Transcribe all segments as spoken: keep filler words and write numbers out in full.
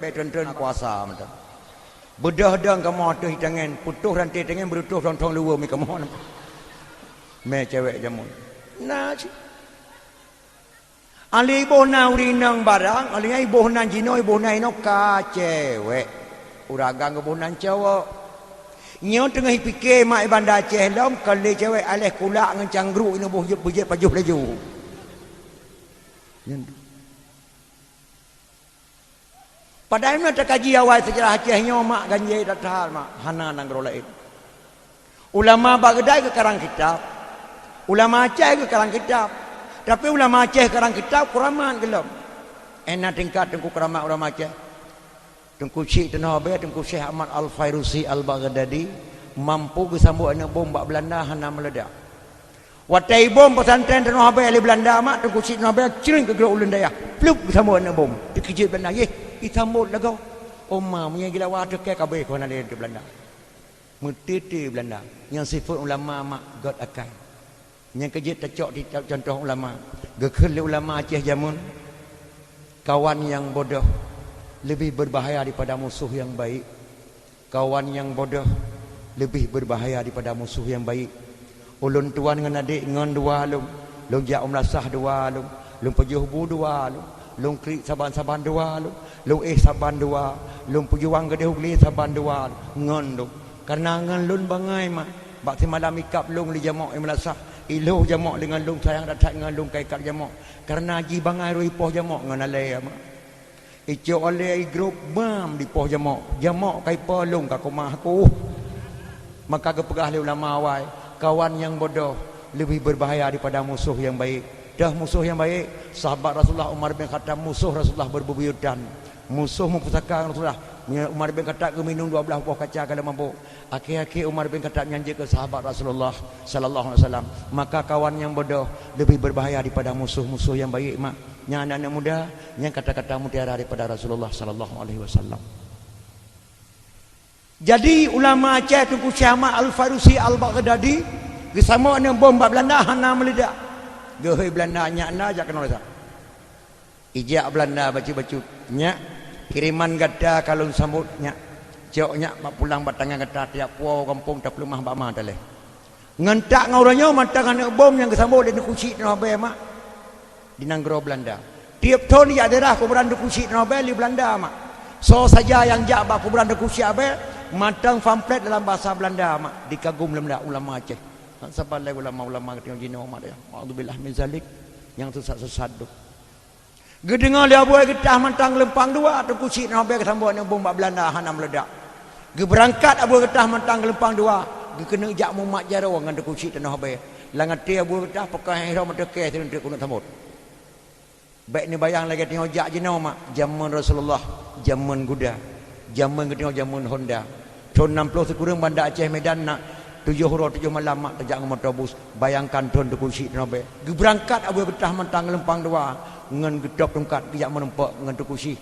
Bék treun-treun kuasa mantong. Beudôh dong kamoe ateueh tangen, putôh ranté tangen, beureutoh thong-thong luweue mi kamoe. Mé cewek jameun. Na cit. Alèh iboh na ureueng inong barang, alèh nyan iboh na jinoe, iboh na inoe ka cewek. Ureueng agam geuboh na cowok. Nyoe teungoh ipike mak i Banda Aceh lom, kon lé cewek alèh kulak ngon canggroe inoe boh jeuet beujeuet pajoh laju. Nyan. Padahai meunyoe takaji awai seujarah Aceh nyoe mak ganjé that-that mak, hana nanggroe laén. Ulama Baghdad geukarang kitab, ulama Aceh geukarang kitab, tapi ulama Aceh karang kitab kuramat gohlom. Éh na tingkat Teungku kuramat ulama Aceh. Teungku Chik Teunoh Abée, Teungku Syekh Ahmad Al-Fairusi Al-Baghdadi mampu geusambot aneuk bom bak Beulanda hana meuledak. Watée ibom pesantren Teunoh Abée lé Beulanda mak, Teungku Chik Teunoh Abée ceuring keu groe ulôn dayah. Plup, geusambot aneuk bom. Teukeujot Beulanda, "Yeh, isambot lagoe." Oh ma, meunyoe gila watée keu kabeh keuhana lé Beulanda. Meuteuti Beulanda. Nyang sifeuet ulama mak göt akai. Nyang keujeuet tacok di contoh ulama. Geukheun lé ulama Aceh jameun, "Kawan yang bodoh lebih berbahaya daripada musuh yang baik." Kawan nyang bodoh leubeh beubahaya daripada musoh nyang baik. Ulôn tuan ngon adék ngon dua lôn, lôn jak u meulasah dua lôn, lôn peujoh bu dua lôn, lôn kriek saban-saban dua lôn, lôn éh saban dua, lôn peujuang keudeh u glé saban dua lôn, ngon lôn. Kareuna ngon lôn bangai mak, bak simalam ikab lôn lé jamok i meulasah, ilhôh jamok lé ngon lôn sayang that-that ngon lôn ka ikab jamok. Kareuna jih bangai rôh ipoh jamok ngon alée mak. Icok alée igrôp bam dipoh jamok. Jamok ka ipoh lôn ka keumah aku. Maka geupeugah lé ulama awai, kawan nyang bodoh leubeh beubahaya daripada musoh nyang baik. Toh musoh nyang baik? Sahabat Rasulullah Umar bin Khattab, musoh Rasulullah beubuyutan. Musoh meupusaka Rasulullah. Umar bin Khattab geuminum dua blaih boh kaca ka lheueh mabök. Akhé-akhé Umar bin Khattab nyan jeuet keu sahabat Rasulullah sallallahu alaihi wasallam. Maka kawan nyang bodoh leubeh beubahaya daripada musoh-musoh nyang baik mak. Nyan aneuk-aneuk muda, nyan kata-kata mutiara daripada Rasulullah sallallahu alaihi wasallam. Jadi ulama Aceh Teungku Syekh Ahmad Al-Farusi Al-Baghdadi geusamok aneuk bom bak Beulanda hana meuledak. Geuhôi Beulanda nyak na jak keunoe rasa. Ijak Beulanda bacut-bacut, "Nyak, kiriman gata ka lôn sambot nyak. Cok nyak bak pulang bak tangan gata, tiep puwoe gampông tapeuleumah bak ma talée." Ngon tak ngon uroe nyoe mantong aneuk bom nyang geusambot lé Teungku Chik Teunoh Abée mak di nanggroe Beulanda. Tiep thon jak ziarah kuburan Teungku Chik Teunoh Abée lé Beulanda mak. Soe saja nyang jak bak kuburan Teungku Chik Abée mantong pamflet dalam bahasa Beulanda mak, dikagum lé Beulanda ulama Aceh. Saban lé ulama-ulama geutanyoe jinoe mak ya. A'udzubillah min zalik, nyang sesat-sesat tu. Geudeungoe lé Abu Geutah mantong Leumpang Dua, Teungku Chik Teunoh Abée geusambot aneuk bom bak Beulanda hana meuledak. Geubeurangkat Abu Geutah mantong Leumpang Dua, geukeuneuk jak mumat jaroe ngon Teungku Chik Teunoh Abée. Lam até Abu Geutah peugah, "Hai roh meuteukée sidroe teuk keuneuk sambot." Bék neubayang lagée tanyoe jak jinoe mak, jameun Rasulullah, jameun guda. Jameun geutanyoe jameun Honda. Thon nam ploh sikureueng Banda Aceh Medan na tujoh uroe tujoh malam mak tajak ngon moto bus. Bayangkan thon Teungku Chik Teunoh Abée. Geubeurangkat Abu Geutah mantong Leumpang Dua ngon geutôb tungkat geujak meurumpok ngon Teungku Chik,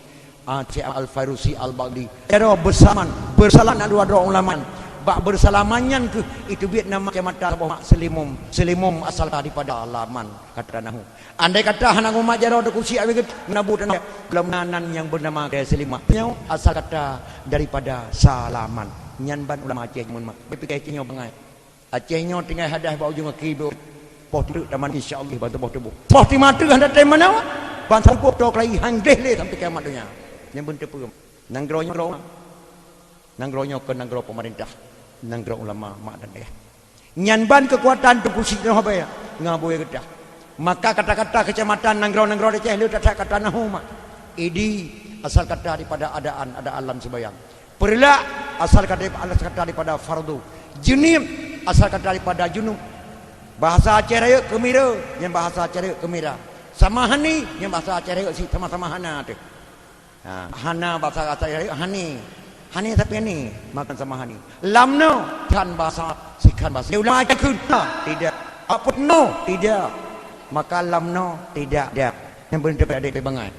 ah, Chik Al-Farusi Al-Baghdadi. Jaroe beusalaman, beusalaman na dua droe ulama. Bak beusalaman nyan keuh iteubiet nama kacamata saboh mak Seulimum. Seulimum asal daripada salaman, kata nahu. Andai kata hana mumat jaroe Teungku Chik Abée Geutah, na bu tanoh, lom nan nyang beunama Seulimum. Nyoe asal kata daripada salaman. Nyan ban ulama Aceh jameun mak. Beupiké Aceh nyoe bangai. Aceh nyoe tinggai hadah bak ujong aki beuh. Poh teuk taman insya Allah bantu poh tuboh. Poh timah teuk hana tem mana. Ban sampôh to keulayi han gleh lé sampai kiamat donya. Nyan beuntu peue. Nanggroe nyoe, nanggroe nyoe keu nanggroe peumeurintah. Nanggroe ulama mak dan ayah. Nyan ban keukuatan Teungku Chik Teunoh Abée ngon Abu Geutah. Maka kata-kata keucamatan nanggroe-nanggroe di Aceh le that-that kata nahu mak. Idi asal kata daripada adaan, ada alam sembahyang. Peureulak asal kata, asal kata daripada fardu. Jeunieb asal kata daripada junub. Bahasa Aceh Rayeuk keumira, nyan bahasa Aceh Rayeuk keumira. Samahani, nyan bahasa Aceh Rayeuk si sama-sama hana teuh. Ha, hana bahasa Aceh Rayeuk hani. Hani tapi hani, maka samahani. Lamno, kan bahasa, sikan bahasa. Ulama Aceh kheun, tidak. Apa no, tidak. Maka lamno, tidak, tidak. Nyan beuntu adék bangai.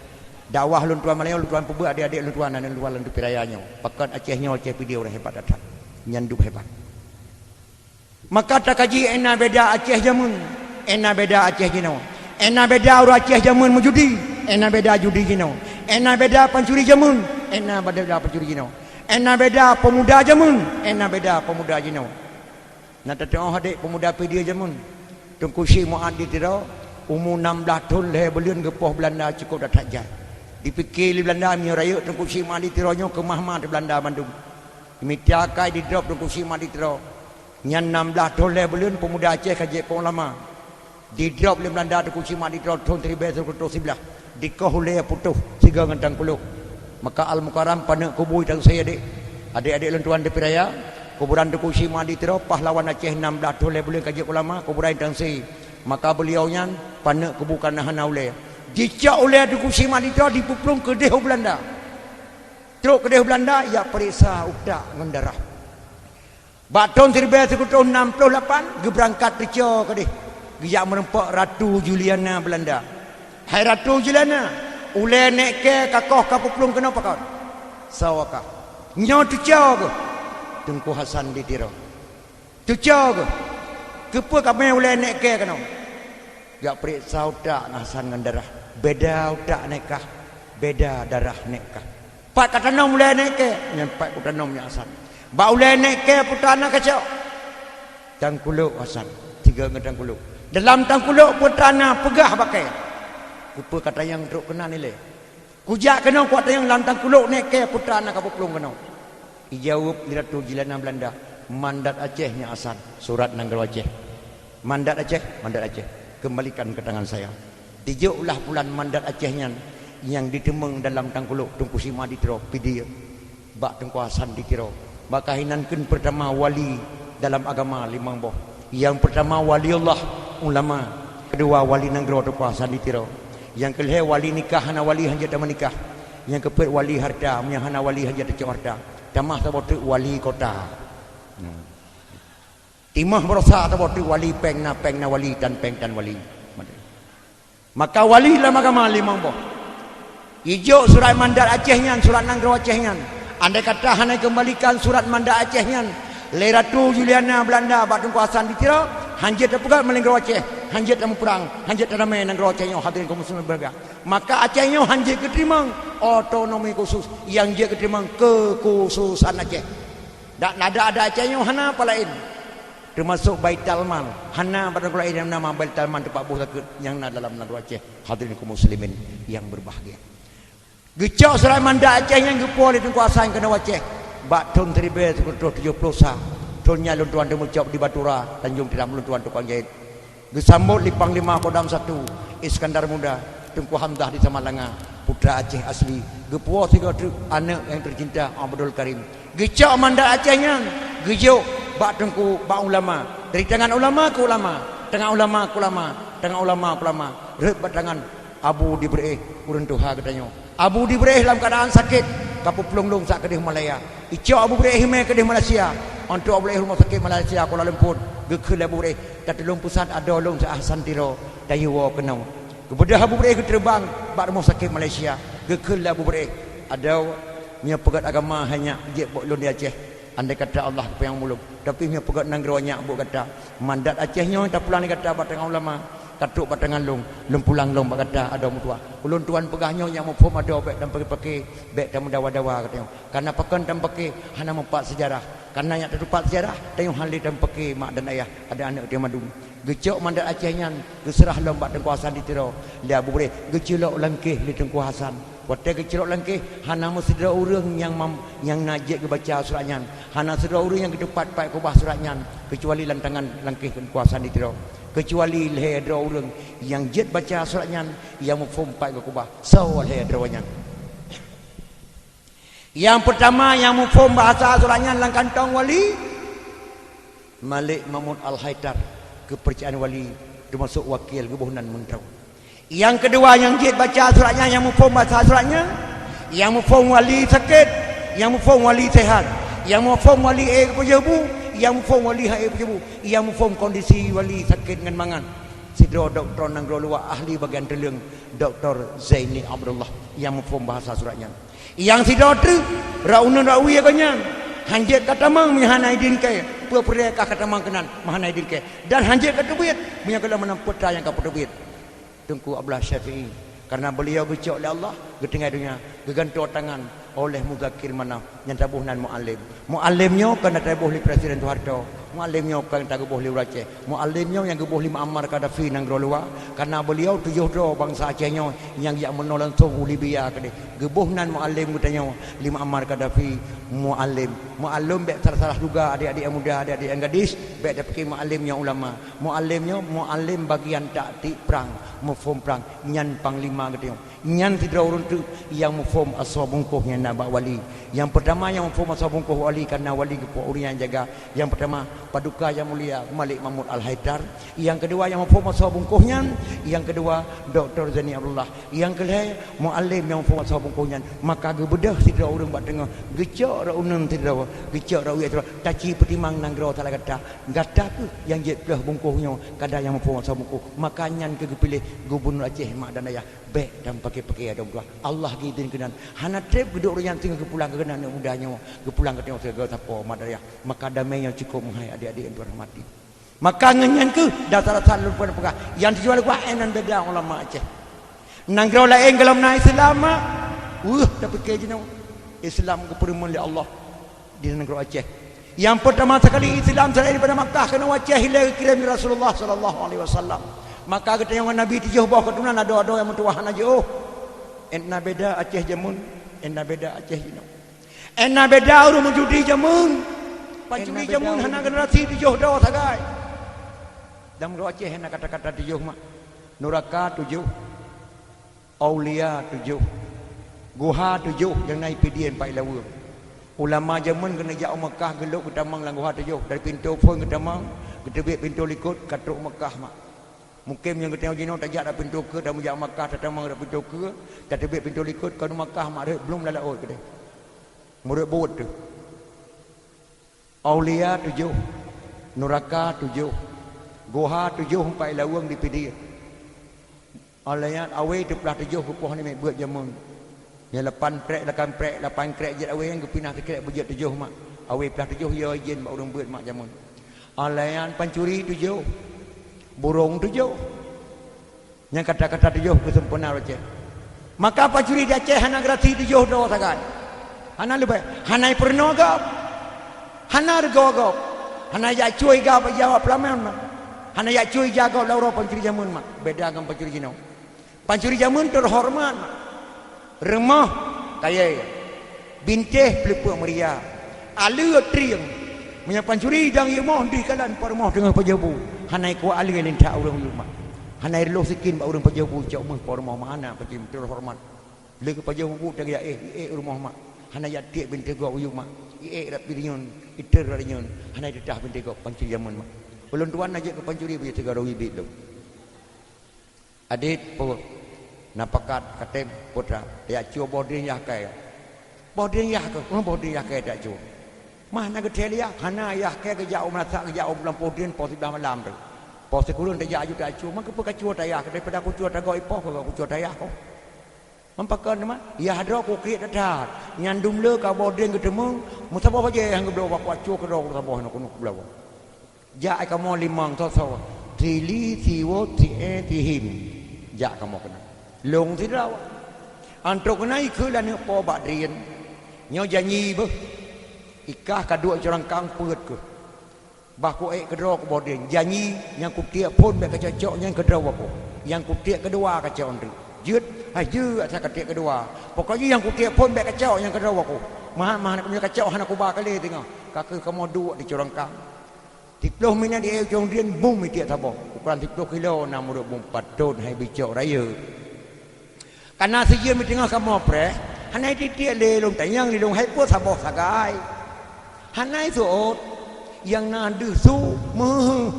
Dakwah lôn tuan malam nyoe, lôn tuan peubuet adék-adék lôn tuan, aneuk lôn tuan lam tepi raya nyoe. Pakon Aceh nyoe, Aceh Pidie ureueng hebat that-that. Nyan duek hebat. Maka takaji ena beda Aceh jameun, ena beda Aceh jinoe. Ena beda ureueng Aceh jameun meujudi, ena beda judi jinoe. Ena beda pancuri jameun, Ena beda pencuri jinoe. Ena beda pemuda jameun. Ena beda pemuda jinoe. Na teutuoh adek pemuda Pidie jameun. Teungku Syik Mu'ad di Tiro, umu nam blaih thon lhèe buleuen geupoh Beulanda cukôp that-that jai. Dipike lé Beulanda meunyoe rayeuk Teungku Syik Mu'ad di Tiro nyoe keumah-mah di Beulanda mandum. Mita akai didrop Teungku Syik Mu'ad di Tiro. Nyan nam blaih thon lhèe buleuen pemuda Aceh ka jeuet keu ulama. Didrop lé Beulanda Teungku Syik Mu'ad di Tiro thon siribèe sikureueng reutôh siblaih. Dikoh ulèe putôh sigoe ngon tangkulok. Maka Al-Mukarram paneuk kubu i Tangse adek. Adek-adek lôn tuan di Piraya, kuburan Teungku Syik Mu'ad di Tiro pahlawan Aceh nam blaih thon lhèe buleuen ka jeuet ulama, kuburan i Tangse. Maka beuliau nyan paneuk kubu kareuna hana ulèe. Jicok ulèe Teungku Syik Mu'ad di Tiro dipeuplueng keudeh u Beulanda. Trok keudeh u Beulanda, jak peuriksa utak ngon darah. Bak thon siribèe sikureueng reutôh nam ploh lapan, geubeurangkat teuco keudeh, geujak meurumpok Ratu Juliana Beulanda. Hai Ratu Juliana, ulèe nèk kèe ka koh ka peuplueng keunoe pakon? Soe kah? Nyoe teuco geuh, Teungku Hasan di Tiro. Teuco geuh, keupeue ka mè ulèe nèk kèe keunoe? Jak peuriksa utak Hasan ngon darah. Beda utak nèk kah, beda darah nèk kah. Pat ka tanom ulèe nèk kèe? Nyan pat kutanom nyan Hasan. Bak ulèe nèk kèe peue teuma na kacok? Tangkulok Hasan, sigoe ngon tangkulok. Dalam tangkulok peue teuma na, peugah bak kèe. Keupeue ka tanyong trok keunan ilèe? Kujak keunoe kuat tanyong lam tangkulok nèk kèe peue teuma na ka peuplueng keunoe. Ijaweueb lé Ratu Juliana Beulanda, mandat Aceh nyan Hasan, surat nanggroe Aceh. Mandat Aceh, mandat Aceh, kembalikan ke tangan saya. Dijok lah pulan mandat Aceh nyan nyang jiteumeung dalam tangkulok Teungku Syik Mu'ad di Tiro, Pidie, bak Teungku Hasan di Tiro. Maka hinan kheun peurtama wali dalam agama limong boh. Nyang peurtama wali Allah, ulama. Keudua wali nanggroe Teungku Hasan di Tiro. Nyang keulhèe wali nikah, hana wali hanjeuet tameunikah. Nyang keupeuet wali harta, meunyo hana wali hanjeuet tacok harta. Tamah saboh teuk wali kota. Nah. Timah baroesa saboh teuk wali, péng na péng na wali, tan péng tan wali. Maka wali lam agama limong boh. Ijok surat mandat Aceh nyan, surat nanggroe Aceh nyan. Andai kata hana ikeumbalikan surat mandat Aceh nyan lé Ratu Juliana Beulanda bak Teungku Hasan di Tiro, hanjeuet tapeugöt nanggroe Aceh, hanjeuet tameuprang, hanjeuet taramé nanggroe Aceh nyoe, hadirin kaum muslimin berbahagia. Maka Aceh nyoe hanjeuet geuteurimong otonomi khusus, nyang jeuet geuteurimong kekhususan Aceh. Dan ada-ada Aceh nyoe hana apa laén. Teumasok Baitalmal, hana barang laén nyang nama Baitalmal teumpat boh zakeuet nyang na dalam nanggroe Aceh. Hadirin kaum muslimin yang berbahagia. Geucok surat mandat Aceh nyang geupuwoe lé Teungku Hasan keunoe Aceh bak thon siribèe sikureueng reutôh tujoh ploh sa. Thon nyan lôn tuan teumeucok di Batura, Tanjong Tiram, lôn tuan tukang jahét. Geusambot lé Panglima Kodam satu, Iskandar Muda, Teungku Hamzah di Samalanga, putra Aceh asli. Geupuwoe sigoe treuk aneuk nyang teucinta Abdul Karim. Geucok mandat Aceh nyan, geujok bak teungku, bak ulama. Dari tangan ulama keu ulama, tangan ulama keu ulama, tangan ulama keu ulama, rhot bak tangan Abu Dibreh, ureueng tuha geutanyoe. Abu Dibreh lam keuadaan sakét, ka peuplueng lôn sakeudeh Malaya. Icok Abu Dibreh imè keudeh Malaysia. Ôntok Abu Dibreh rumoh sakét Malaysia, Kuala Lumpur, geukheun lé Abu Dibreh, "Tatulông pusat adoe lôn Syeh Hasan Tiro, tayue woe keunoe." Geubeudôh Abu Dibreh geuteureubang bak rumoh sakét Malaysia, geukheun lé Abu Dibreh, "Adoe, meunyoe peugöt agama hai nyak jeuet bak lôn di Aceh, andai kata Allah geupeunyang umur lôn, tapi meunyoe peugöt nanggroe nyak bak gata, mandat Aceh nyoe tapulang lé gata bak tangan ulama, ka trok bak tangan lôn, lôn pulang lôn bak gata adoe meutuah. Ulôn tuan peugah nyoe nyak muphom adoe bèk tameupaké-paké, bèk tameudawa-dawa," katanyong. Kareuna pakon tameupaké hana meupat seujarah. Kareuna nyak tatupat seujarah, tanyoe hana lé tameupaké mak dan ayah, adak aneuk teuh mandum. Geucok mandat Aceh nyan, geuseurah lom bak Teungku Hasan di Tiro lé Abu Dibreh, geuculok langkéh lé Teungku Hasan. Watèe geuculok langkéh, hana meusidroe ureueng nyang mam-, nyang na jeuet geubaca surat nyan. Hana sidroe ureueng nyang geutupat pat keubah surat nyan, keucuali lam tangan langkéh Teungku Hasan di Tiro. Keucuali lhèe droe ureueng nyang jeuet baca surat nyan, nyang muphom pat geukeubah. Soe lhèe droe nyan? Nyang peurtama nyang muphom bahasa surat nyan lam kantong wali, Malik Mahmud Al-Haidar, keupeurcayaan wali, teumasok wakil geuboh nan meuntroe. Nyang keudua nyang jeuet baca surat nyan, nyang muphom bahasa surat nyan, nyang muphom wali sakét, nyang muphom wali seuhat, nyang muphom wali ék peujobu, nyang muphom wali han ék peujobu, nyang muphom kondisi wali sakét ngon mangat. Sidroe dokto nanggroe luwa ahli bagian tuleueng, Doktor Zaini Abdullah, nyang muphom bahasa surat nyan. Nyang sidroe treuk, rot uneun rot wie geuh nyan, hanjeuet ka tamong meuhana idin kèe, peue peureulee kah ka tamong keunan meuhana idin kèe, dan hanjeuet ka teubiet meunyoe gohlom meunan peue nyang ka peuteubiet. Teungku Abdullah Syafi'i, kareuna beuliau geucok lé Allah, geutinggai donya, geugantoe tangan, oleh Muzakir Manaf nyang taboh nan Mualem. Mualem nyoe ka na taboh lé Presiden Soeharto. Mualem nyoe ka na taboh lé ureuëng Aceh. Mualem nyoe nyang geuboh lé Muammar Gaddafi nanggroe luwa. Karena beliau tujoh droe bansa Aceh nyoe nyang jak meunoe langsong u Libya keudeh. Geuboh nan Mualem geutanyoe lé Muammar Gaddafi. Mualem, Mualem bék salah-salah juga, adik-adik nyang muda, adik-adik nyang gadis, bék tapiké Mualem nyoe ulama. Mualem nyoe, Mualem bagian taktik prang, meuphom prang, nyan panglima geutanyoe. Nyan sidroe ureuëng teuk nyang muphom asoe bungkôh nyang na bak wali. Nyang peurtama nyang muphom asoe bungkôh wali, karena wali geupeue ureuëng nyang jaga. Nyang peurtama, Paduka Yang Mulia Malik Mahmud Al-Haidar. Nyang keudua nyang muphom asoe bungkôh nyan, nyang keudua, Doktor Zaini Abdullah. Nyang keulhée, Mualem nyang muphom asoe bungkôh nyan. Maka geubeudôh sidroe ureuëng bak teungoh, geucok rot uneun sidroe, geucok rot wiet sidroe, taci peutimang nanggroe salah gata. Gata kheueh nyang jeuet plôh bungkôh nyoe, kada nyang muphom asoe bungkôh. Maka nyan keuh geupiléh Gubunur Aceh mak dan ayah. Bék dan paké-paké adoe meutuah. Allah geuidin keunan. Hana treb geuduek ureuëng nyan singoh geupulang keunan aneuk muda nyoe, geupulang keu tanyoe sigoe sapo mat dayah. Maka damé nyoe cukôp meuhai adik-adik nyang rahmati. Maka ngon nyan kheueh dasar-dasar lôn peugah, nyang tujuan lôn peugah, eh, nan beda ulama Aceh. Nanggroe laén gohlom na Islam, mak. Weueh, tapiké jinoe. Islam geupeureumeun lé Allah di nanggroe Aceh. Nyang peurtama sekali Islam selain daripada Makkah keunoe Aceh ilée geukirém lé Rasulullah sallallahu alaihi wasallam. Maka geutanyoe ngon Nabi tujoh boh keuturonan adoe-adoe nyang meutuwah hana jiôh. Ena beda Aceh jameun, ena beda Aceh jinoe. Ena beda ureuëng meujudi jameun. Pancuri jameun hana generasi tujoh droe sagai. Lam nanggroe Aceh hana kata-kata tujoh mak. Nuraka tujoh. Aulia tujoh, guha tujoh nyang na i Pidie Empat Ilaweueng. Ulama jameun keuneuk jak u Meukah geulok geutamong lam guha tujoh, dari pintoe phon geutamong, geuteubiet pintoe likot ka trok u Meukah mak. Mungken nyang geutanyoe jinoe tajak dak pintoe keue, tameujak Meukah tatamong dak pintoe keue, tateubiet pintoe likot ka u Meukah mak rhot blom lam laôt keudeh. Meureuet buet teuh. Aulia tujoh, nuraka tujoh, guha tujoh Empat Ilaweueng di Pidie. Alaian awé teuplah tujoh geupoh namiet beuet jameun. Nyang lapan krek, lapan krek, lapan krek jeuet awé nyan geupinah sikrek beujeuet tujoh mak. Awé plah tujoh yo ijin bak ureuëng beuet mak jameun. Alaian pancuri tujoh, burông tujoh. Nyang kata-kata tujoh keusempurnaan Aceh. Maka pancuri di Aceh hana generasi tujoh droe sagai. Hana leubeh, hana peurunoe gob. Hana reugoe gob. Hana jak cue gob ija bak peulaman mak. Hana jak cue ija gob lam uroe pancuri jameun mak. Beda ngon pancuri jinoe. Pancuri jameun teuhoreumat mak. Reumoh kayée, bintéh peuleupeuk meuria, aleue trieng. Meunyoe pancuri dang yue moh dih kalan po rumoh teungoh pajoh bu, hana kuat aleue lintak ureuëng yue mak. Hana reulôh sikin bak ureuëng pajoh bu cok meuh po rumoh mak, hana pancuri teuhoreumat. Lé keu pajoh bu teuga éh, éh rumoh mak. Hana jak tiek bintéh gob yue mak. Éh rab pirinyeun, iter rab rinyeun, hana teutah bintéh gob pancuri jameun mak. Ulôn tuan na jeuet keu pancuri beu teuga rawi bit lôn. Adit peuet, na pakat katem putra, jak cue boh drien yah kée. Boh drien yah keuh, boh drien yah kée jak cue. Mah na geuthée lé yah, hana yah kée geujak u meulasak geujak u lampôh drien poh siblaih malam teuh. Poh sikureueng tajak aju tajak cue, mah keupeue kacue tayah, daripada kucue tagoe ipoh keu kucue tayah keuh. Meupakat teuma, yah droe kukriek that-that. Nyan dum le ka boh drien geuteumé, meusaboh bajée nyang geubloe bak kuat cue keudroe saboh na keunoe keubloe. Jak kamoe limong soe-soe, si Li, si Wot, si E, si Him. Jak kamoe keunan. Lôn sidroe. Antôk keunan ikheun lé aneuk po bak drien. Nyoe janji beuh. Ikah ka duek curangkang peuet keuh. Bah kuék keudroe kuboh drien. Janji nyang kutiek phon bék kacok-cok nyan keudroe wakoe. Nyang kutiek keudua kacok nteuk. Jeuet, hai jeuet asai katiek keudua. Pokokjih nyang kutiek phon bék kacok nyan keudroe wakoe. Mahat-mahat meunyoe kacok hana kuba keu lé teungoh. Ka kheueh kamoe duek di curangkang. Siplôh minét di ék cong drien bum itiek saboh. Ukuran siplôh kilo na meureuek bum patot hai bicok rayeuk. Kana sijeuem meuteungoh kamoe preh, hana itiek lé lôn tanyong lé lôn hai peue saboh sagai. Hana iseuôt, nyang na deuh su, meuheuh,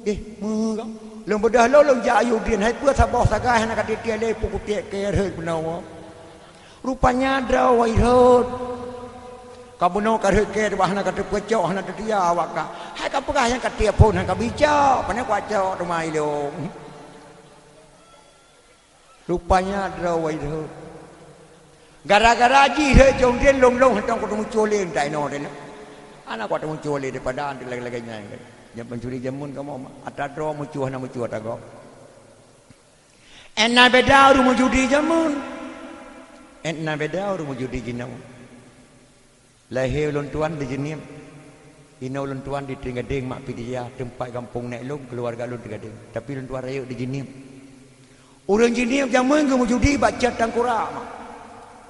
eh, meuheuh. Lôn beudôh lôn, lôn jak ayue drien hai peue saboh sagai hana ka tiek lé peue kutiek keu rhot bunoe. Rupanya droe wai rhot. Ka bunoe ka rhot kée bah hana ka teupeue cok, hana teutia awak ka. Hai ka peugah nyang ka tiek phon hana ka bicok, pane kucok teuma ilong. Rupanya droe wai rhot. Gara-gara jih rhot cong drien lôn-lôn hana kuteumucue lé ntai noe teuh. Hana kuteumucue lé daripada lagée-lagée nyan. Nyang pancuri jameun kamoe mak. Ata droe mucue hana mucue ata gob. Ena beda ureuëng meujudi jameun. Ét na beda ureuëng meujudi jinoe. Lahé ulôn tuan di Jeunieb. Inoe ulôn tuan di Teugadeng, mak Pidija, teumpat gampông nèk lôn, keuluwarga lôn Teugadeng. Tapi ulôn tuan rayeuk di Jeunieb. Ureuëng Jeunieb jamén geumeujudi bak cot tangkurak, mak.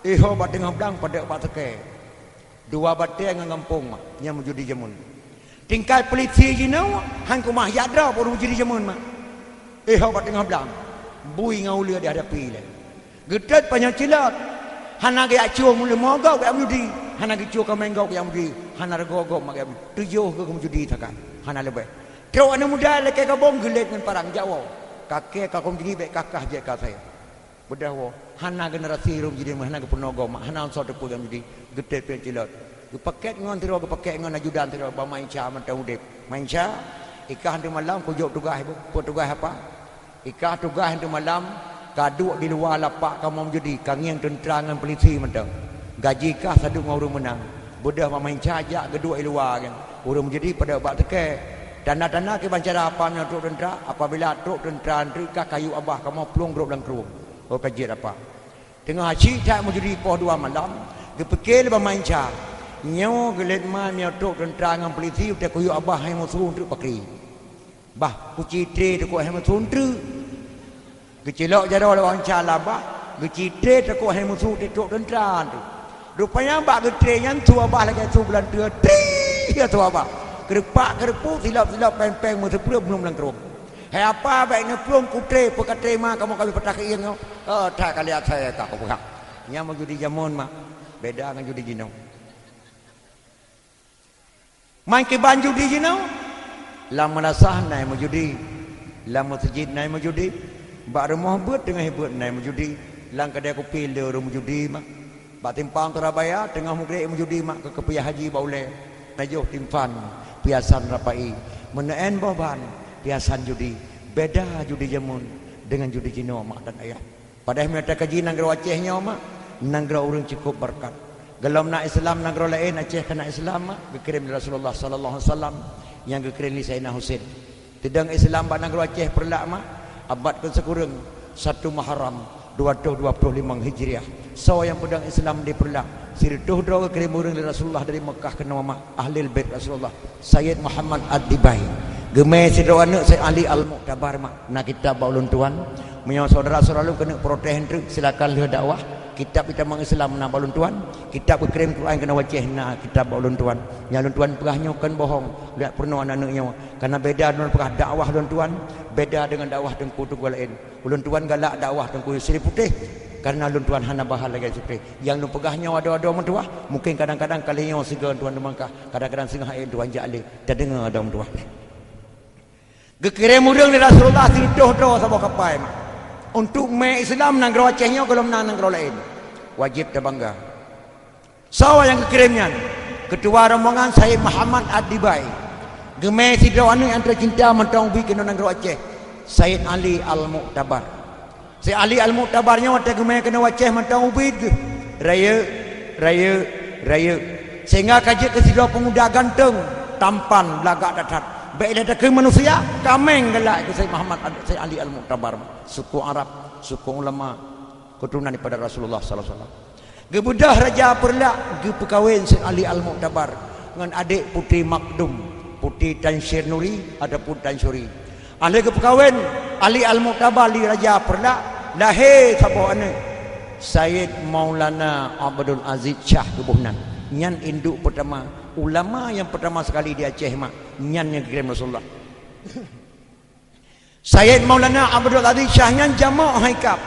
Iho bak teungoh blang padub bak seukée. Dua batée ngon gampông, mak, nyang meujudi jamén. Tingkai peulisi jinoe han keumah jak droe ureuëng meujudi jamén, mak. Iho bak teungoh blang, bui ngon uleue dihadapi lé. Geutot panyang cilot. Hana geujak cue meuleumo gob geujak meujudi, hana geucue kaméng gob geujak meujudi, hana reugoe gob mak geujak meujudi. Tujoh geuh meujudi sakai, hana leubeh. Trok aneuëk muda lakée gabong geulét ngon parang jak woe. Kakée ka kong jih bék kakah jeuet ka asée. Beudôh woe, hana generasi ureuëng meujudi, hana geupeunoe gob mak, hana soe teupeu geujak meujudi. Geutot panyang cilot. Geupakét ngon sidroe, geupakét ngon ajudan sidroe, bak Mak Inca mantong udeb. Mak Inca, i kah teuk malam kujok tugaih, peue tugaih apa? I kah tugaih teuk malam, kaduek di luwa lapak kamoe meujudi, kangieng teuntra ngon peulisi mantong. Gaji kah saduek ngon ureuëng meunang. Beudôh Mak Inca jak geuduek i luwa nyan. Ureuëng meujudi padub bak seukée. Tanda-tanda kiban cara apa meunyoe trok teuntra, apabila trok teuntra, treuk kah kayue abah kamoe plueng brok lam krueng. Oh, ka jeuet apa? Teungoh asyik that meujudi poh dua malam, geupike lé Mak Inca, nyoe geulét ma meunyoe trok teuntra ngon peulisi, utai kuyue abah hai musoh treuk pakri. Bah, kucitre teukok hai musoh treuk. Geucilok jaroe lé Mak Inca lam bah, geucitre teukok hai musoh teuk trok teuntra treuk. Rupanya bak geutre nyan su abah lagée su bulan teue, trih ya su abah. Keureupak-keureupu, silop-silop, péng-péng meuseupreuet meunum lam krueng. Hai apa bék neuplueng kutre, peukatré ma kamoe ka lheueh patah keuieng nyoe. Oh, that ka lheueh asai ka kupeugah. Nyan meujudi jamén mak, beda ngon judi jinoe. Man kiban judi jinoe, lam meulasah na nyang meujudi, lam meuseujid na nyang meujudi, bak rumoh beuet teungoh beuet na nyang meujudi, lam keudè kupi le ureuëng meujudi mak. Bak timpang Surabaya teungoh meugrek meujudi mak keu keupiah haji bak ulée. Najoh timphan piasan rapai, meuneuen boh ban piasan judi. Beda judi jamén deungon judi jinoe mak dan ayah. Padahai meunyoe takaji nanggroe Aceh nyoe mak, nanggroe ureuëng cukup beureukat. Gohlom na Islam nanggroe laén, Aceh ka na Islam mak, geukirém lé Rasulullah sallallahu alaihi wasallam, nyang geukirém lé Saidina Husein. Teudong Islam bak nanggroe Aceh Peureulak mak, abad keusikureueng satu Muharram dua ratus dua puluh lima Hijriah. Soe nyang peudong Islam di Peureulak? Sireutôh droe geukirém ureuëng lé Rasulullah dari Meukah keunoe mak, Ahlul Bait Rasulullah. Sayyid Muhammad Ad-Dibai. Geumé sidroe aneuëk Sayyid Ali Al-Mu'tabar mak. Na kitab bak ulôn tuan. Meunyoe syedara-syedara lôn keuneuk protes treuk, silakan lheueh dakwah. Kitab itamong Islam na bak ulôn tuan. Kitab geukirém Quran keunoe u Aceh na kitab bak ulôn tuan. Nyang ulôn tuan peugah nyoe kon bohong. Lihat peurunoe aneuëk nyoe. Karena beda ulôn peugah dakwah ulôn tuan, beda deungon dakwah teungku-teungku laén. Ulôn tuan galak dakwah Teungku Yusri Putéh, karena ulôn tuan hana bahal lagée Yusri Putéh. Nyang lôn peugah nyoe adoe-adoe meutuwah, mungken kadang-kadang ka lheueh nyoe sigoe tuan deungon kah, kadang-kadang singoh ayeuem tuan jak lé, tadeungoe adoe meutuwah. Geukirém ureuëng lé Rasulullah sireutôh droe saboh kapai mak. Untuk mé Islam nanggroe Aceh nyoe gohlom na nanggroe laén. Wajéb tabangga. Soe nyang geukirém nyan? Keutua rombongan Said Muhammad Ad-Dibai. Geumé sidroe aneuëk nyang teucinta mantong ubit keunoe nanggroe Aceh, Said Ali Al-Mu'tabar. Said Ali Al-Mu'tabar nyoe watée geumé keunoe Aceh mantong ubit geuh. Rayeuk, rayeuk, rayeuk. Sehingga ka jeuet keu sidroe peumuda ganteng, tampan, lagak that-that. Bék lé takheun manusia, kaméng galak keu Said Muhammad Ad-, Said Ali Al-Mu'tabar. Suku Arab, suku ulama, keturunan daripada Rasulullah sallallahu alaihi wasallam. Geubeudôh Raja Peureulak geupeukawén Said Ali Al-Mu'tabar ngon adék Putri Makdum, Putri Tansyir Nuri ataupun Tansyuri. Lheueh geupeukawén Ali Al-Mu'tabar lé Raja Peureulak, lahé saboh aneuëk, Said Maulana Abdul Aziz Syah geuboh nan. Nyan induek peutama, ulama nyang peutama sekali di Aceh mak, nyan nyang geukirém Rasulullah. Said Maulana Abdul Aziz Syah nyan jamoe hai kab,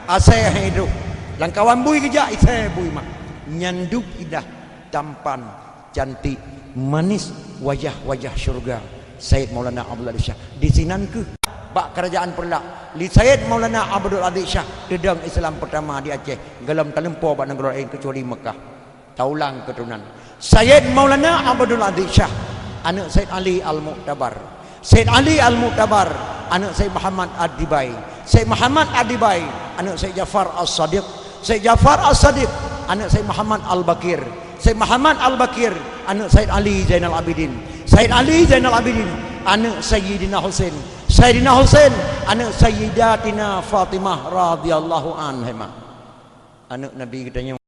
asée hai droe. Lamkawan bui geujak, isée bui mak. Nyan dub indah, tampan, cantik, manis, wajah-wajah syurga. Said Maulana Abdul Aziz Syah. Di sinan keuh bak Kerajaan Peureulak, lé Said Maulana Abdul Aziz Syah teudong Islam peutama di Aceh, gohlom talumpoe bak nanggroe laén keucuali Meukah. Taulang keuturonan. Sayyid Maulana Abdul Aziz Syah, aneuëk Sayyid Ali Al-Mu'tabar. Sayyid Ali Al-Mu'tabar, aneuëk Sayyid Muhammad Ad-Dibai. Sayyid Muhammad Ad-Dibai, aneuëk Sayyid Ja'far As-Shadiq. Sayyid Ja'far As-Shadiq, aneuëk Sayyid Muhammad Al-Baqir. Sayyid Muhammad Al-Baqir, aneuëk Sayyid Ali Zainal Abidin. Sayyid Ali Zainal Abidin, aneuëk Sayyidina Husain. Sayyidina Husain, aneuëk Sayyidatina Fatimah radhiyallahu anha. Aneuëk Nabi geutanyoe,